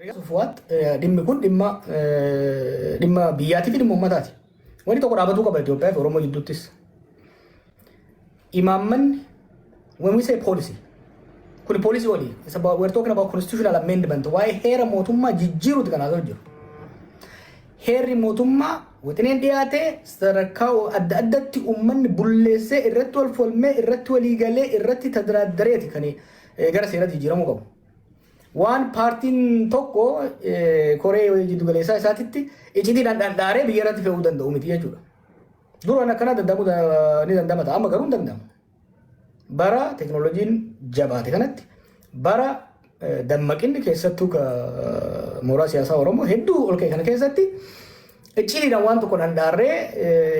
Fuwaat dhimmi kun dhimma dhimma biyyaatii fi dhimma uummataati. Wanni tokko dhaabatuu qaba Itoophiyaa fi Oromoo jidduuttis. Imaammanni, when we say policy, kun policy olii, it's about, we're talking about constitutional amendment, waa'ee heera mootummaa jijjiiruuti kan haasa'u jiru. Heerri mootummaa wixineen dhiyaatee sadarkaa adda addatti uummanni bulleessee irratti wal falmee irratti walii galee irratti tadaraaddareeti kan gara seeratti jijjiiramuu qabu. Waan paartiin tokko koree jiddu galeessaa isaatitti icitiidhaan dhandhaaree biyya irratti fe'uu danda'u miti jechuudha. Duraan akkanaa danda'amuu ni danda'ama ta'a, amma garuu hin danda'amu. Bara teekinooloojiin jabaate kanatti, bara dammaqinni keessattuu mooraa siyaasaa Oromoo hedduu ol ka'e kana keessatti, icciitiidhaan waan tokko dhandhaarree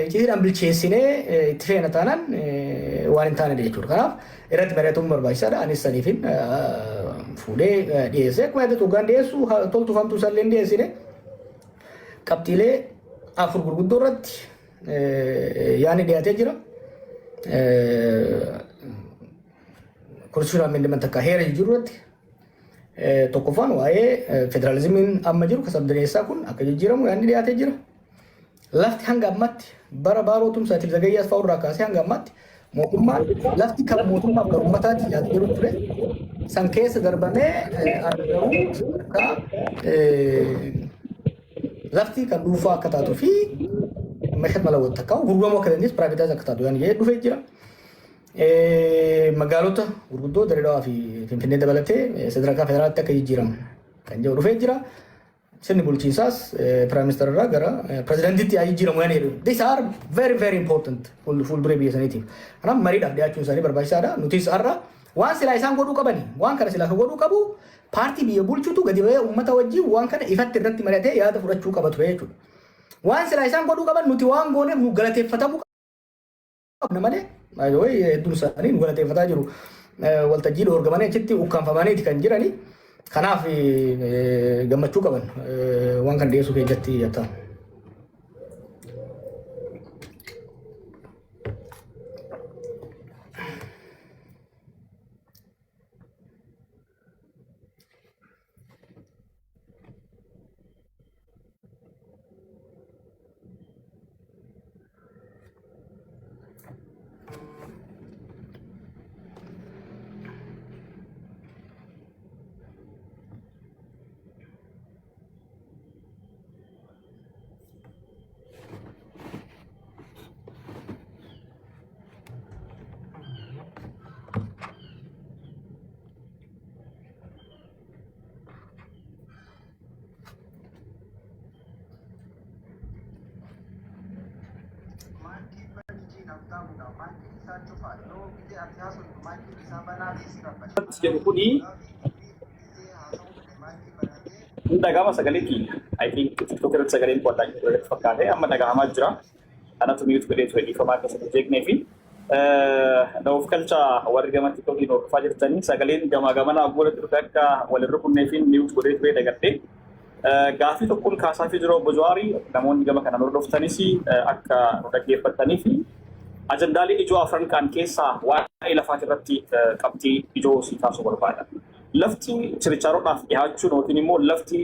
icciitiidhaan bilcheessinee itti feena taanaan waan hin taane jechuudha. Kanaaf irratti mari'atuun barbaachisaadha. Anis saniifin fuudhee dhiyeessee akkuma yaadatu hoggaan dhiyeessu toltuuf hamtuu isaallee hin dhiyeessine, qabxiilee afur gurguddoo irratti yaadni dhiyaatee jira. Constitutional amendment akka heera jijjiiruu irratti tokkoffaan waa'ee federaalizimiin amma jiru kan sabdaneessaa kun akka jijjiiramu yaadni dhiyaatee jira. Lafti hanga ammatti bara Baaroo Tumsaatiif Zagayyaas fa'aa irraa kaasee hanga ammaatti mootummaan lafti kan mootummaaf kan uummataati yaada jiru ture. San keessa darbamee garuu sadarkaa lafti kan dhuunfaa akka taatuu fi meeshaa mala wanta akka gurguramuu akka dandeessu, privatize akka taatu yaani jedhee dhufee jira. Magaalota gurguddoo Dirree Dhawaa fi Finfinnee dabalatee sadarkaa federaalaatti akka jijjiiramu kan jedhu dhufee jira. Sirni bulchiinsaas prime minister irraa gara pirezidaantiitti haa jijjiiramu yaani jedhu. These are very very important fuulduree biyya saniitiif. Kanaaf mariidhaaf dhiyaachuun isaanii barbaachisaadha. Nutis har'a waan silaa isaan godhuu qabani, waan kana silaa godhuu qabu paartii biyya bulchutu gadi ba'ee uummata wajjin waan kana ifatti irratti mari'atee yaada fudhachuu qaba ture jechuudha. Waan silaa isaan godhuu qaban nuti waan gooneef nu galateeffatamuu qabna malee hedduun isaanii nu galateeffataa jiru. Waltajjii dhoorgamanii achitti ukkaanfamaniiti kan jirani. Kanaaf gammachuu qaban waan kan dhiyeessuu keessatti jettaa. Maakiin bani jiin Habtaamuudha. Maakiin isaa cufaa yoo gizee ati haasoftu maakiin isaa banaa ta'e si rabbasha. Jedhu kuni hin dhagahama sagalee kiyya. I think TikTok irratti sagaleen koo addaan jiru irratti fakkaate amma dhagahamaa jira. Anatu mute godhee ture, dhiifamaa akkasitti jeeqnee fi na of galchaa. Warri gama TikTokiin hordofaa jirtanii sagaleen gamaa gamanaa godhatti dhufe akka wal hin rukunnee fi mute godhee ture dagadhee. Gaafii tokkoon kaasaafii jiru obbo Jawaarii, namoonni gama kanaan hordoftanis akka nu dhaggeeffattanii fi ajandaalee ijoo afran kaan keessaa waa'ee lafaati irratti qabxii ijoo si kaasuu barbaada. Lafti chirichaaroodhaaf dhihaachuun yookiin immoo lafti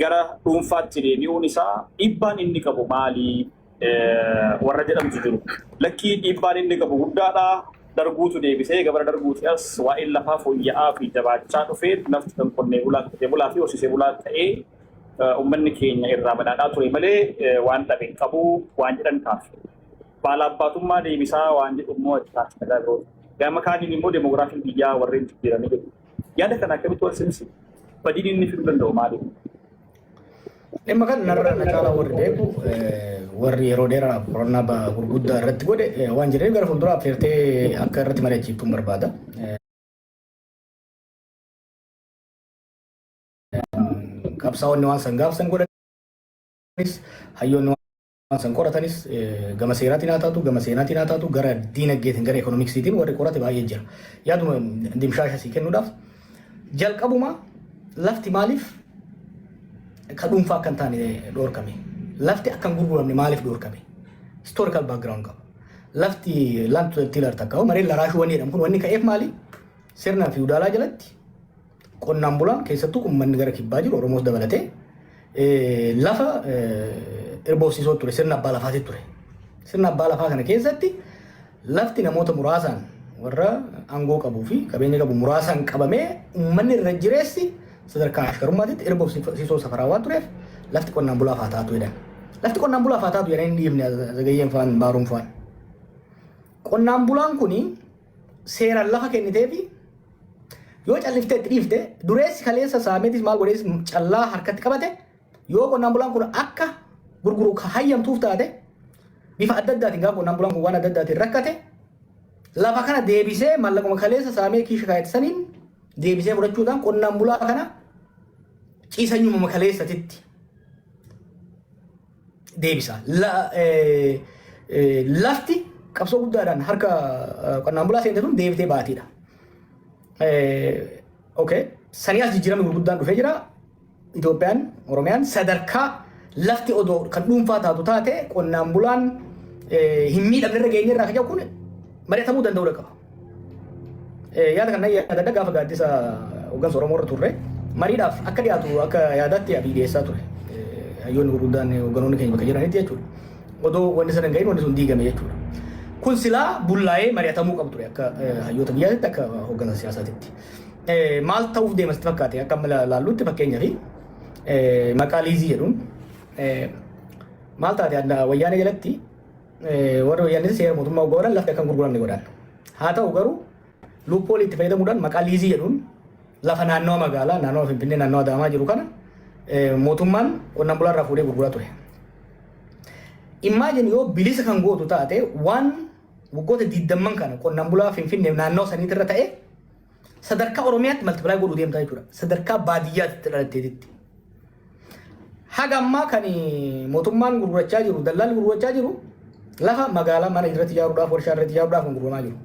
gara dhuunfaatti deebi'uun isaa dhiibbaan inni qabu maali warra jedhamtu jiru. Lakkii, dhiibbaan inni qabu guddaadha. Darguutu deebisee gabara darguuti as waa'een lafaa fooyya'aa fi jabaachaa dhufee lafti kan qonnee bulaa, qotee bulaa fi horsiisee bulaa ta'ee uummanni keenya irraa badhaadhaa ture malee waan dhabe hin qabu waan jedhan kaasu. Baala abbaatummaa deebisaa waan jedhu immoo itti kaasa dhagaa birooti. Gama kaaniin immoo demoogiraafiin biyyaa warreen jijjiiramee jiru. Yaada kana akkamitti wal simsi? Badiin inni fiduu danda'u maali? Dhimma kana narra na caalaa warri beeku, warri yeroo dheeraaf qorannaa gurguddaa irratti godhe waan jedhaniif gara fuulduraa affeertee akka irratti mari'achiiftuun barbaada. Qabsaa'onni waan san gaafsan godhanis, hayyoonni waan san qoratanis, gama seeraatiin haa taatu, gama seenaatiin haa taatu, gara diinagdeetiin, gara ekonomiksiitiin warri qorate baay'ee jira. Yaaduma dimshaasha sii kennuudhaaf, jalqabuma lafti maaliif ka dhuunfaa akka hin taane dhoorkame? Lafti akka hin gurguramne maaliif dhoorkame? Historical background qaba. Lafti land tiller takka mareen laraashuu wanni jedhamu kun wanni ka'eef maali? Sirna fiwudaalaa jalatti Qonnaan bulaan, keessattuu uummanni gara kibbaa jiru, Oromoos dabalatee, lafa irboofsiisoo ture, sirna abbaa lafaati ture. Sirna abbaa lafaa kana keessatti lafti namoota muraasaan, warra aangoo qabuu fi qabeenya qabu muraasaan qabamee, uummanni irra jireessi sadarkaa ashkarummaatitti irboofsiisoo safaraa waan tureef, lafti qonnaan bulaaf haa taatu jedhan. Lafti qonnaan bulaaf haa taatu jedhanii hin dhiifne Zagayyeen faan, Baaruun faan. Qonnaan bulaan kuni seeraan lafa kenniteefi yoo calliftee itti dhiifte, dureessi kaleessa saameetis maal godhees callaa harkatti qabate, yoo qonnaan bulaan kun akka gurguru hayyamtuuf taate, bifa adda addaatiin gaafa qonnaan bulaan kun waan adda addaatiin rakkate, lafa kana deebisee maallaquma kaleessa saamee kiisha kaayate saniin deebisee fudhachuudhaan qonnaan bulaa kana ciisanyuma kaleessatitti deebisa. Lafti qabsoo guddaadhaan harka qonnaan bulaa seente tun deebitee baatiidha. Okay. Sanii as jijjiiramni gurguddaan dhufee jira. Itoophiyaan, Oromiyaan sadarkaa lafti odoo kan dhuunfaa taatu taate qonnaan bulaan hin miidhamne irra geenye irraa kan jedhu kun mari'atamuu danda'uu qaba. Yaada kana yaadadha, gaafa gaaddisa hooggansa Oromoo irra turre mariidhaaf akka dhiyaatu akka yaadaatti Abiy dhiyeessaa ture. Hayyoonni gurguddaan, hoogganoonni keenya bakka jiranitti jechuudha. Odoo wanni sana hin gahin wanni sun diigame jechuudha. Kun silaa bullaa'ee mari'atamuu qabu ture akka hayyoota biyyaatitti, akka hooggansa siyaasaatitti. Maal ta'uuf deema sitti fakkaate? Akka amma laallutti, fakkeenyaaf, maqaa liizii jedhuun maal taate? Wayyaanee jalatti warri wayyaanee seera mootummaa godhan lafti akka hin gurguramne godhan. Haa ta'u garuu loophole itti fayyadamuudhaan maqaa liizii jedhuun lafa naannawa magaalaa, naannawa Finfinnee, naannawa Adaamaa jiru kana mootummaan qonnaan bulaa irraa fuudhee gurguraa ture. Imagine yoo bilisa kan gootu taate, waan waggoota 20n kana qonnaan bulaa Finfinnee naannawa saniitirra ta'e sadarkaa Oromiyaatti multiply godhuu deemtaa jechuudha. Sadarkaa baadiyyaatti dhalatteetitti. Haga ammaa kan mootummaan gurgurachaa jiru, dallaalli gurgurachaa jiru, lafa magaalaa mana irratti ijaaruudhaaf, warshaa irratti ijaaruudhaaf kan gurguramaa jiru.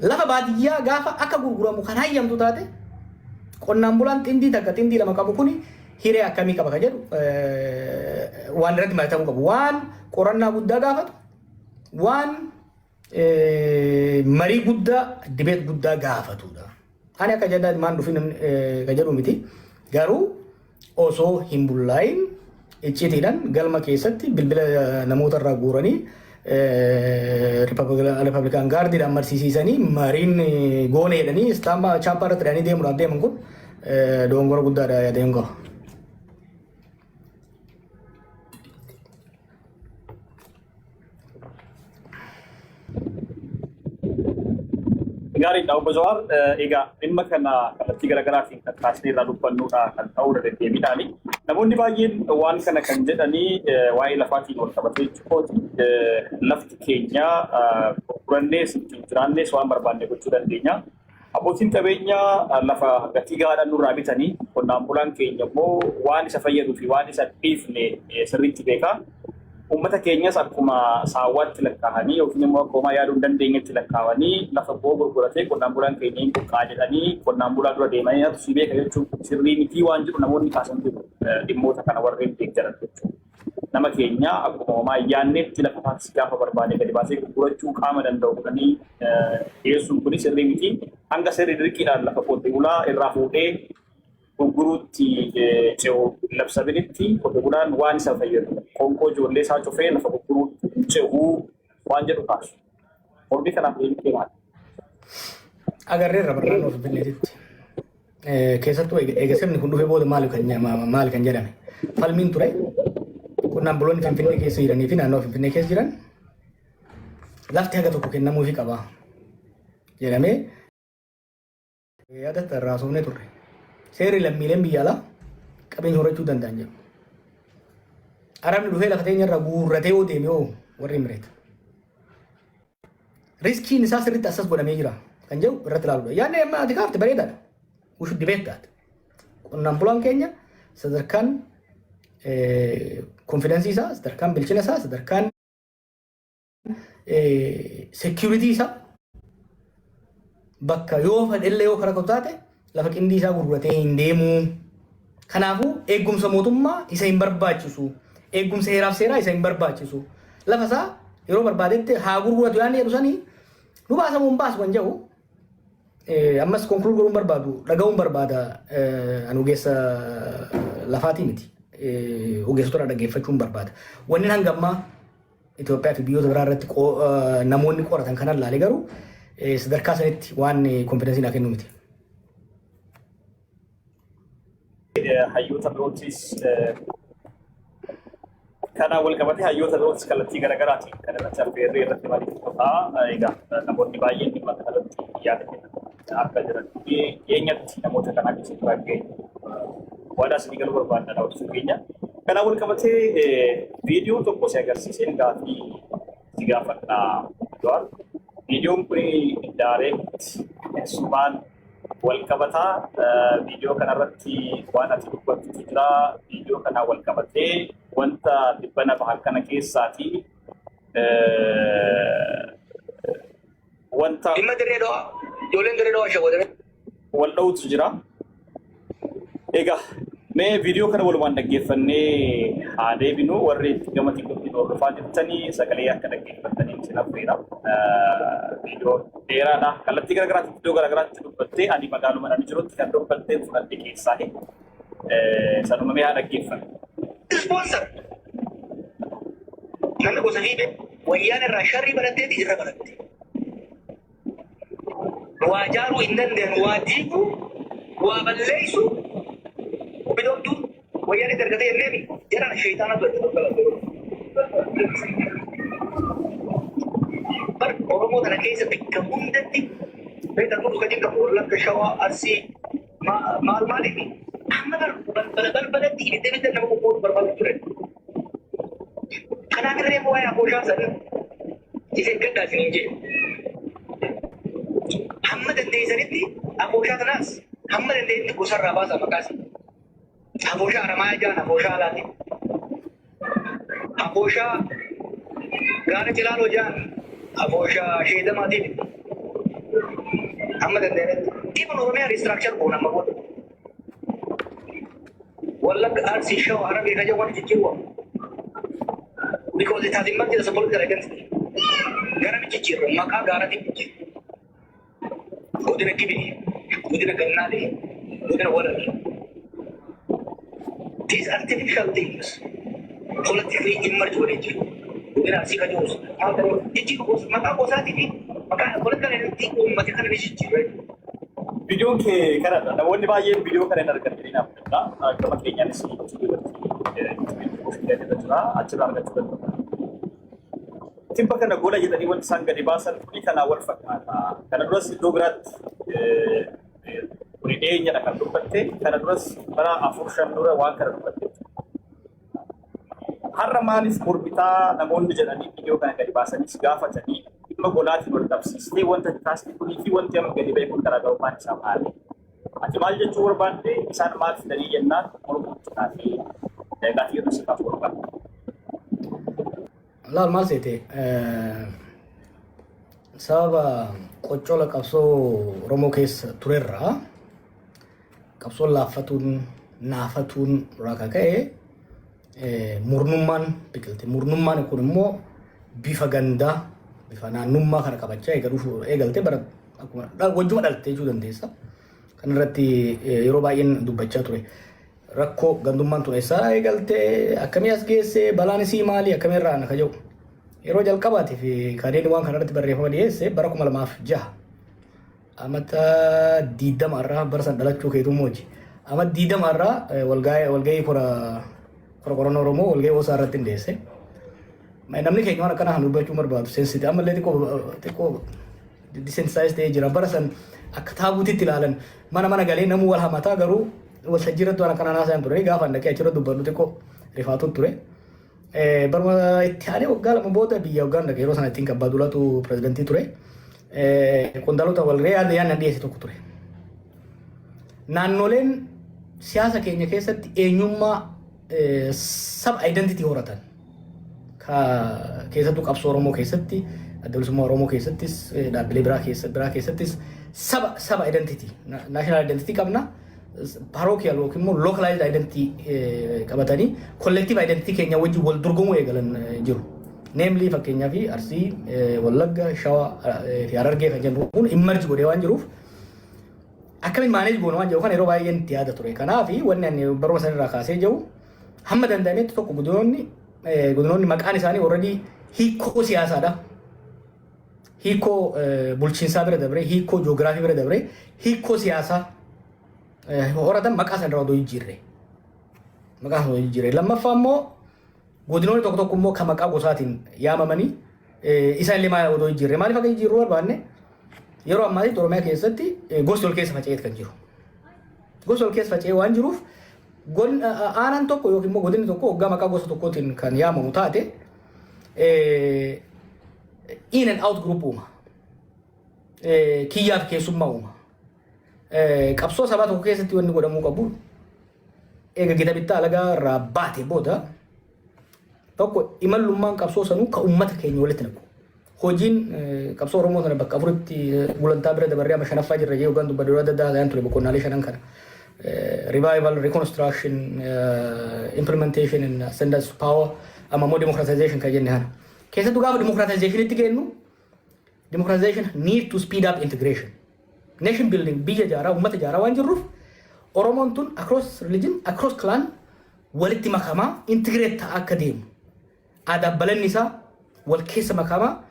Lafa baadiyyaa gaafa akka gurguramu kan hayyamtu taate, qonnaan bulaan xindii takka, xindii lama qabu kuni hiree akkamii qaba kan jedhu waan irratti mari'atamuu qabu. Waan qorannaa guddaa gaafatu, waan marii guddaa, debate guddaa gaafatudha. Ani akka ajandaatti maan dhufin kan jedhu miti. Garuu osoo hin bullaa'in iccitiidhaan galma keessatti bilbila namoota irraa guuranii Republican Guardiidhaan marsiisiisanii mariin goone jedhanii istaammaa chaappaa irratti hidhanii deemuudhaaf deeman kun dogongora guddaadha yaadeen qaba. Gaariidha, obbo Jawaar. Egaa dhimma kana kallattii garaagaraatiin kan kaasnee irraa dubbannuudha kan ta'uu deddeebiidhaani. Namoonni baay'een waan kana kan jedhanii waa'ee lafaatiin wal qabatee jechuuti. Lafti keenya gurgurannees ittiin jiraannees waan barbaanne gochuu dandeenya. Abbootiin qabeenyaa lafa gatii gahaadhaan nurraa bitanii, qonnaan bulaan keenya immoo waan isa fayyaduu fi waan isa dhiifne sirriitti beeka. Uummata keenyas akkuma saawwaatti lakkaa'anii yookiin immoo akka homaa yaaduu hin dandeenyetti lakkaa'anii, lafa koo gurguratee qonnaan bulaan keenya hin buqqaa jedhanii qonnaan bulaa dura deemanii natu si beeka jechuun sirrii mitii waan jedhu namoonni kaasan jiru, dhimmoota kana warreen deeggaran jechuudha. Nama keenya akkuma homaa hin yaadnetti lafa taaksii gaafa barbaade gadi baasee gurgurachuu qaama danda'u godhanii dhiyeessuun kunis sirrii miti. Hanga seerri dirqiidhaan lafa qote bulaa irraa fuudhee gurguruutti ce'u labsaminitti, qote bulaan waan isa fayyadu qoonqoo ijoollee isaa cufee lafa gurguruutti hin ce'u waan jedhu kaasu. Mormii kanaaf deebii kee maali? Agarreerra barnaannoo Finfinneetitti. Keessattuu eega sirni kun dhufee booda maali kan jedhame. Falmiin ture. Qonnaan buloonni Finfinnee keessa jiranii fi naannoo Finfinnee keessa jiran lafti haga tokko kennamuufii qaba jedhamee yaadatti irraa haasofnee turre. Seerri lammiileen biyya alaa qabeenya horachuu danda'an jedhu. Arabni dhufee lafa teenya irraa guurratee yoo deeme hoo, warri Imireet? Riskiin isaa sirriitti assess godhamee jira kan jedhu irratti ilaaluudha. Yaadni amma ati kaafte bareedaadha. We should debate that. Qonnaan bulaan keenya sadarkaan confidence isaa, sadarkaan bilchina isaa, sadarkaan security isaa bakka yoo fedhellee yoo karaa taate lafa qindii isaa gurguratee hin deemuu. Kanaafuu eegumsa mootummaa isa hin barbaachisu. Eegumsa heeraaf seeraa isa hin barbaachisu. Lafa isaa yeroo barbaadetti haa gurguratu yaadni jedhu sanii nu baasamu hin baasu kan jedhu Ammas conclude godhuun barbaadu, dhaga'uun barbaada. Ani ogeessa lafaatii miti. Ogeessota dhaggeeffachuun barbaada. Wanni hanga ammaa Itoophiyaa fi biyyoota biraa irratti namoonni qoratan kanan laale garuu sadarkaa sanitti waan confidence naa kennu miti. Hayyoota birootis kanaan wal qabatee hayyoota birootis kallattii garaagaraatiin kan irratti affeerree irratti mari'atu ta'a. Egaa namoonni baay'een dhimma kanarratti yaada kennan akka jiran dhiyeenyatti namoota kanaa keessatti baay'ee waadaa isinii galuu barbaadna daawwachuu keenya. Kanaan wal qabatee viidiyoo tokko si agarsiiseen gaaffii si gaafadha, Jawaar. Viidiyoon kun direct sumaan wal qabataa. Viidiyoo kanarratti waan ati dubbattutu jira. Viidiyoo kanaan wal qabatee wanta dhibbana bahan kana keessaati wanta Dhimma Dirree Dhawaa, ijoolleen Dirree Dhawaa shawwadame. wal dha'utu jira. Egaa mee viidiyoo kana walumaan dhaggeeffannee haa deebinu. Warri gama TikTokiin hordofaa jirtanii sagalee akka dhaggeeffattanii isin affeera. Viidiyoo dheeraadha. Kallattii garaagaraatti, iddoo garaagaraatti dubbattee, ani magaaluma ani jirutti kan dubbattee fudhadhe keessaa sanuma mee haa dhaggeeffannu. Sponsor. Namni gosa fiibe wayyaan irraa sharrii baratteeti irra baratte. Waa jaaruu hin danda'an, waa diiguu, waa balleessu, bidoomtuu wayyaan itti argatee jenneemi jarana sheeyxaanatu argata. Bar Oromoo tana keessa bakka hundatti beektan kun dhuga qabu Wallagga, Shawaa, Arsii maal maaliif amma bar balbala balbalatti ibidda ibidda nama qoqqoodu barbaadu ture. Kanaaf irree waa'ee afooshaa san isin gaddaa isiniin jedhe. Hamma dandeessanitti afooshaa kanaas hamma dandeessanitti gosarraa baasaa maqaas. Afooshaa Haramayaa jaan afooshaa alaati. Afooshaa gaara Cilaaloo jaan afooshaa sheedamaatiif. Hamma danda'anitti. Even Oromiyaa restructure goona amma booda. Wallagga, Arsii, Shawa, Harargee kan jedhu wanti jijjiiruu. Because it has emerged as a political identity. Gara ni jijjiirra, maqaa gaaratiin jijjiirra. Godina Gibee, godina Gannaalee, godina Walal. These artificial things politically emerge godhee jiru. Godina Arsii kan jirus jijjiiru maqaa gosaatii fi maqaa political identity uummata kana ni jijjiirra. Viidiyoon kee kanadha. Namoonni baay'een viidiyoo kana hin argan jedhee naaf danda'a. Gama keenyaanis YouTube irratti irra jira. Achirraa argachuu danda'u. Tibba kana gola jedhanii wanti isaan gadi baasan kuni kanaan wal fakkaata. Kana duras iddoo biraatti, kuni dhiyeenyadha kan dubbatte. Kana duras bara 4-5 dura waan kana dubbatte. Har'a maaliif mormitaa namoonni jedhanii viidiyoo kana gadi baasanii si gaafatanii, dhimma golaatiin wal qabsiistee wanta taasifte kunii fi wanti amma gadi ba'e kun garaagarummaan isaa maali? Ati maal jechuu barbaadde? Isaan maal fidanii jennaan mormuutti kaasee gaaffii jedhu si kaasuu barbaadde. Laal, maal seete, sababa qoccola qabsoo Oromoo keessa turerraa, qabsoon laaffatuun naafatuun irraa kan ka'e murnummaan biqilte. Murnummaan kun immoo bifa gandaa, bifa naannummaa kana qabachaa eegalte, bara akkuma wajjuma dhalte jechuu dandeessa. Kan irratti yeroo baay'een dubbachaa ture. Rakkoo gandummaan tun eessaa eegalte, akkamii as geesse, balaan isii maali, akkamii irraa ana ka jedhu. Yeroo jalqabaatiif kanneen waan kana irratti barreeffama dhiyeesse bara 2006, amata 20 irraa, bara san dhalachuu keetummoo hojii. Amata 20 irraa walgahii kora qorannoo Oromoo, walgahii OSA irratti hin dhiyeesse. Namni keenya waan akkanaa kan dubbachuu barbaadu sensiti ammallee xiqqoo xiqqoo desensitize ta'ee jira. Bara san akka tabootitti ilaalan. Mana mana galee namuu wal hamataa, garuu waltajjii irratti waan akkanaa haasa'an ture. Gaafa dhaqee achirra dubbadhu xiqqoo rifaatu ture. Baruma itti aanee waggaa 2 booda biyya waggaan dhaqee, yeroo sana ittiin Abbaa Duulaatu pirezidantii ture. Qondaalota walgahii yaadna yaadna dhiyeesse tokko ture. Naannoleen siyaasa keenya keessatti eenyummaa sub identity horatan, keessattuu qabsoo Oromoo keessatti, Adda Bilisummaa Oromoo keessattis, dhaabbilee biraa keessattis saba identity, national identity qabna. Parochial yookiin immoo localized identity qabatanii collective identity keenya wajjin wal dorgomuu eegalan jiru. Namely, fakkeenyaaf Arsii, Wallagga, Shawaa fi Harargee kan jennu kun emerge godhee waan jiruuf Akkamiin manage goona waan jedhu kan yeroo baay'een itti yaada ture. Kanaaf wanni ani baruma sanarraa kaasee jiru, hamma danda'ametti tokko, godinoonni maqaan isaanii already hiikoo siyaasaadha. Hiikoo bulchiinsaa bira dabree, hiikoo joogiraafii bira dabree, hiikoo siyaasaa horatan maqaa sanarraa odoo jijjiirre. Maqaa sana odoo jijjiirre. Lammaffaa immoo godinoonni tokko tokko immoo kan maqaa gosaatiin yaamamanii isaan illee maal odoo jijjiirre. Maaliif akka jijjiirruu barbaanne, yeroo ammaatti Oromiyaa keessatti gosti ol keessa faca'eet kan jiru. Gosti ol keessa faca'ee waan jiruuf, aanaan tokko yookiin immoo godinni tokko waggaa maqaa gosa tokkootiin kan yaamamu taate, in and out group uuma. Kiyyaa fi keessummaa uuma. Qabsoo sabaa tokko keessatti wanni godhamuu qabu, eega gita bittaa alagaa irraa baate booda, tokko imallummaan qabsoo sanuu ka uummata keenya walitti naqu. Hojiin qabsoo Oromoo sana bakka afuritti gulantaa bira dabarree amma shanaffaa jirra jee yookaan dubba dura adda addaa ture boqonnaalee shanan kana. Revival, reconstruction, implementation and ascendance to power, amma immoo democratization kan jenne kana. Keessattuu gaafa democratizationitti kennu, democratization need to speed up integration. Nation building, biyya ijaaraa, uummata ijaaraa waan jirruuf, Oromoon tun across religion, across clan walitti makamaa integrate ta'aa akka deemu. Aadaa balanni isaa wal keessa makamaa,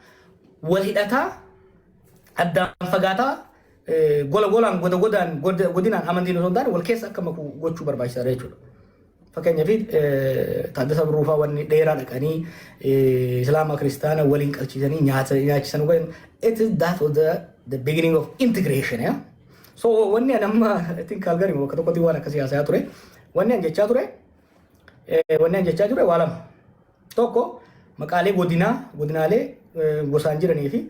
wal hidhataa, addaan fagaataa, gola golaan, goda godaan, godinaan, amantiin osoo hin taane wal keessa akka maku gochuu barbaachisaadha jechuudha. Fakkeenyaaf Taaddasaa Birruufaa wanni dheeraa dhaqanii Islaama Kiristaana waliin qalchiisanii nyaachisan, it is that was the beginning of integration. Yeah? So wanni ani amma, I think Calgary bakka tokkotti waan akkasii haasayaa ture. Wanni ani jechaa ture waa lama. Tokko, maqaalee godinaa, godinaalee gosaan jiranii fi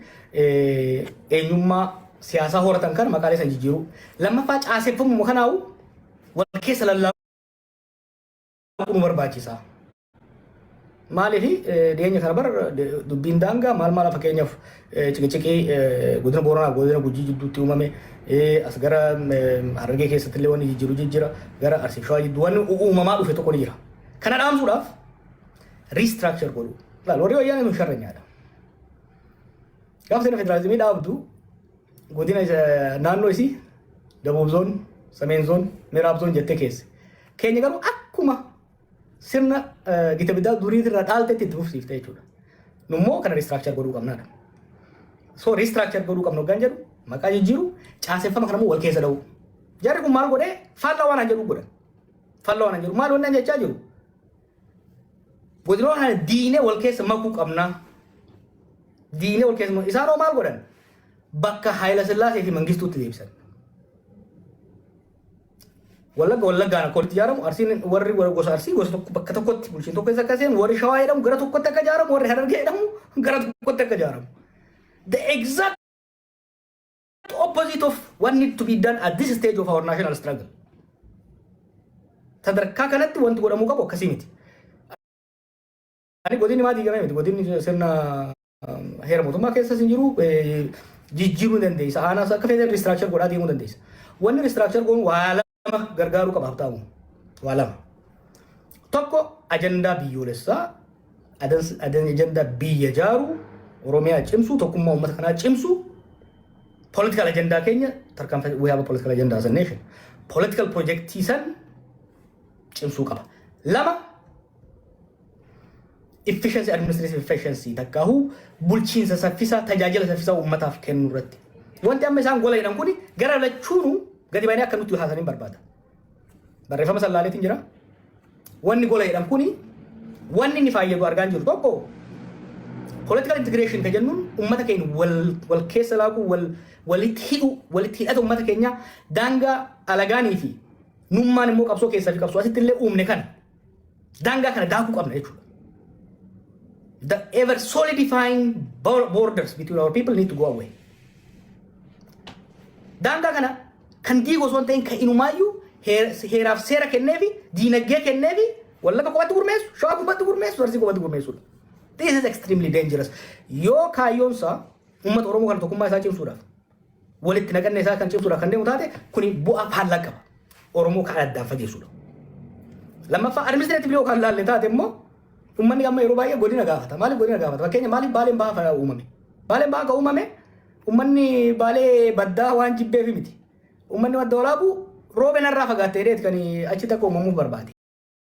eenyummaa siyaasaa horatan kana maqaalee san jijjiiruu. Lammaffaa, caaseffamuma kanaa'u wal keessa lallaaquu nu barbaachisa. Maaliif, dhiyeenya kana bar dubbiin daangaa maal maal, fakkeenyaaf ciqiciqii godina Booranaa godina Gujii jidduutti uumame, as gara Harargee keessatti illee wanni jijjiiru jijjiira, gara Arsii Shawaa jidduu wanni uumamaa dhufe tokko ni jira. Kana dhaamsuudhaaf restructure godhu. Laal, warri Wayyaanee sun sharranyaadha. Gaafa sirna federaalizimii dhaabdu, godina naannoo isii ደቡብ ዞን, ሰሜን ዞን, ምዕራብ ዞን jettee keesse. Keenya garuu akkuma sirna gita bittaa duriitirraa dhaaltetti itti fufsiifte jechuudha. Nummoo kana restructure godhuu qabnaadha. So restructure godhuu qabnu hoggaan jedhu, maqaa jijjiiru, caaseffama kanammoo wal keessa dha'u. Jarri kun maal godhee? Faallaa waan jedhu godhan. Faallaa waan jedhu maal wanni jechaa jiru? Godinoota kana diinee wal keessa makuu qabnaa. Diinee wal keessa isaan hoo maal godhan? Bakka Haayila Sillaasee fi Mangistuutti deebisan. Wallagga Wallaggaan akka walitti ijaaramu, Arsiin warri gosa Arsii gosa tokko bakka tokkotti bulchiin tokko keessa akka seenu, warri Shawaa jedhamu gara tokkotti akka ijaaramu, warri Harargee jedhamu gara tokkotti akka ijaaramu. The exact opposite of what need to be done at this stage of our national struggle. Sadarkaa kanatti wanti godhamuu qabu akkasii miti. Ani godinni maa diigamee miti, godinni sirna heera mootummaa keessas hin jiru, jijjiiruu ni dandeessa. Aanaas akka feete restructure godhaa deemuu dandeessa. Wanni restructure goonu waa lama gargaaruu qaba, Habtaamu. Waa lama. Tokko, ajandaa biyyoolessaa, ajandaa biyya ijaaruu, Oromiyaa cimsuu, tokkummaa uummata kanaa cimsuu, political ajandaa keenya tarkaanfii, we have a political agenda as a nation. Political projectii san cimsuu qaba. Lama, efficiency, administrative efficiency, takkaahuu bulchiinsa saffisaa, tajaajila saffisaa uummataaf kennuu irratti. Wanti amma isaan gola jedhan kuni gara lachuunu gadi baanii akka nutti haasaniin barbaada. Barreeffama sallaaleetiin jira. Wanni gola jedhan kuni wanni inni fayyadu argaa jiru tokko, political integration ka jennuun uummata keenya wal keessa laaquu, walitti hidhu, walitti hidhata uummata keenya, daangaa alagaanii fi nummaan immoo qabsoo keessaa fi qabsoo asitti illee uumne kana, daangaa kana daakuu qabna jechuudha. The ever solidifying borders between our people need to go away. Daangaa kana kan diigu osoo hin ta'in, kan inumaayyuu heeraaf seera kenneefi, diinagdee kenneefi, Wallagga qofatti gurmeessu, Shawaa qofatti gurmeessu, Arsii qofatti gurmeessudha. This is extremely dangerous. Yoo kaayyoonsaa uummata Oromoo kana tokkummaa isaa cimsuudhaaf, walitti naqanne isaa kan cimsuudhaaf kan deemu taate, kuni bu'aa faallaa qaba. Oromoo kan addaan fageessudha. Lammaffaa, administratively yoo kan laalle taate immoo, uummanni amma yeroo baay'ee godina gaafata. Maaliif godina gaafata? Fakkeenya, maaliif Baaleen Bahaa uumame? Baaleen Bahaa kan uumame uummanni Baalee baddaa waan jibbeefi miti. Uummanni Madda Walaabuu Roobe narraa fagaattee dheet kan achi takka uumamuuf barbaade.